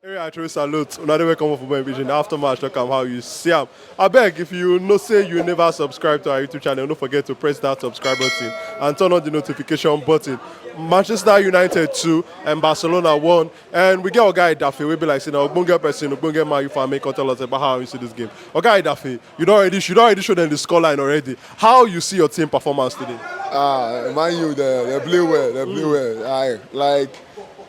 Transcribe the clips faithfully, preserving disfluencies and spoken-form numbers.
Area I throw salute. Una dey welcome for Boy Vision. After match, talk am how you see am. I beg, if you know say you never subscribe to our YouTube channel, don't forget to press that subscribe button and turn on the notification button. Manchester United two and Barcelona one. And we get our guy Dafe. We be like, say, now, Ogbonge person, Ogbonge man, you for me, come tell us about how you see this game. Our guy Dafe, you don't already, you don't already show them the scoreline already. How you see your team performance today? Ah, mind you, they, they play well. They play well. I like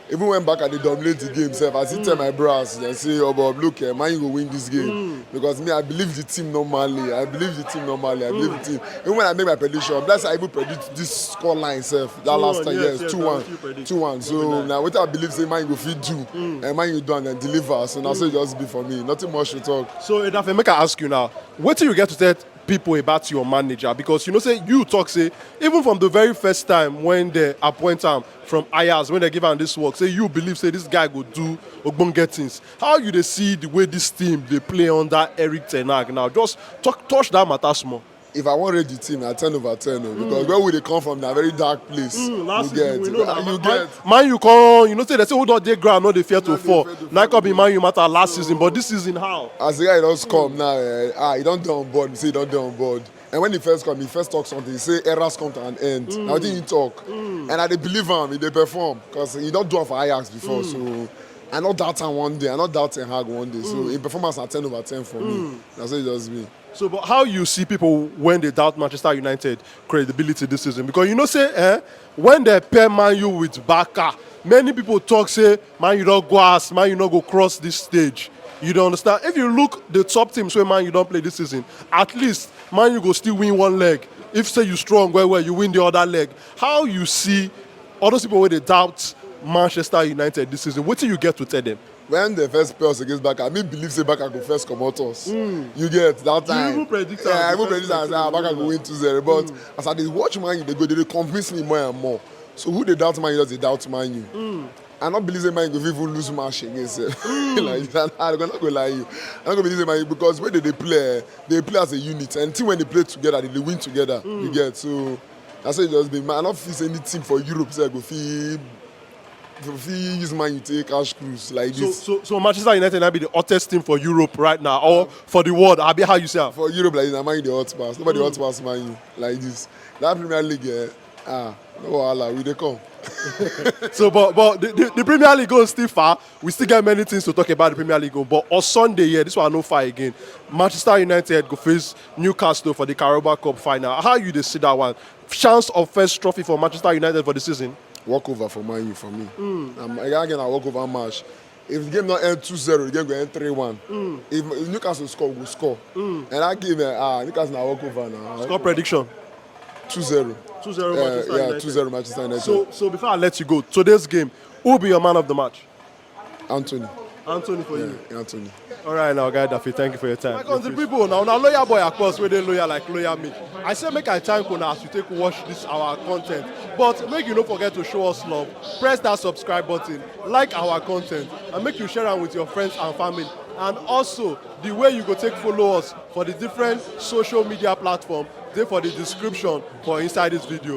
even when back at the dominate the game, self, I still tell my bros, they say, "Oh, Bob, look, eh, man, you go win this game." Because me, I believe the team normally. I believe the team normally. I believe the team. Even when I make my prediction, that's how I even predict this score line, self. That last time, yes, two one. Two one. So now, what I believe, say, man, you go fit do, and man, you do and then deliver. So now, so it just be for me. Nothing much to talk. So, Edafe, make I ask you now. What do you get to tell people about your manager? Because you know, say you talk, say, even from the very first time when they appoint him from Ayas, when they give him this work, say you believe, say this guy go do Ogbonge things. How you dey see the way this team they play under Eric Ten Hag now? Just talk, touch that matter small. If I want rate the team, I ten over ten, oh, because where we dey come from, na very dark place. Mm, last You season, get, we know that you man, get. Man, you come, you know, say they say who don't dey ground, no dey fear to No dey fall. fear to Now fall. Come be Man U matter last season, but this season how? As the guy don come now, eh, ah, he don dey on board. He say he don dey on board. And when he first come, he first talk something. He say eras come to an end. Na wetin he talk. And I dey believe am. He dey perform because he don do am for Ajax before. So I no doubt am one day. I no doubt Ten Hag one day. So him performance na ten over ten for me. Na so e just be. So, but how you see people when they doubt Manchester United credibility this season? Because you know, say, eh, when they pair Man U with Barca, many people talk, say, Man U don't go as, Man U not go cross this stage. You don't understand? If you look the top teams where Man U don't play this season, at least Man U go still win one leg. If say you strong well well, you win the other leg. How you see all those people where they doubt Manchester United this season? What do you get to tell them? When they first play us against Barca, I mean, believe say Barca go first comot us. You get that time. Even predict Yeah, am I even before predict am. the Say, ah, Barca go win two zero. But as I dey watch Man U, they go, they dey convince me more and more. So who dey doubt Man U, just dey doubt Man U. I no believe say Man U go fit even lose match against. Like that, I go not go lie you. I no go believe say Man U because when they dey play, they play as a unit, and team when they play together, they dey win together. You get, so I say just be man. I no feel say any team for Europe say go fit go fit use Man U take cash cruise like So, this. so, so Manchester United now be the hottest team for Europe right now, or for the world. I be how you say am. For Europe like this, na Man U dey hot pass. Nobody hot pass Man U like this. That Premier League, eh, ah, no wahala, we dey come. So, but but the, the, the Premier League goes still far. We still get many things to talk about the Premier League. Oh, but on Sunday, yeah, this one no far again. Manchester United go face Newcastle for the Carabao Cup final. How you dey see that one? Chance of first trophy for Manchester United for the season. Walk over for Man U for me. Um, again, I walk over match. If the game not end two zero, the game go end three one. If Newcastle score, we score. And that game, eh, ah, Newcastle na walk over now. Score prediction. Two zero. Two zero Yeah, Manchester yeah, United. Two zero Manchester United. So, so before I let you go, today's game, who be your man of the match? Anthony. Anthony for you. Yeah, Anthony. All right, now, guy Daffy, thank you for your time. My country people, now, now lawyer boy, of course, where they lawyer like lawyer me. I say make I thank you now as you take watch this our content. But make you don't forget to show us love. Press that subscribe button, like our content, and make you share am with your friends and family. And also, the way you go take follow us for the different social media platform, they for the description for inside this video.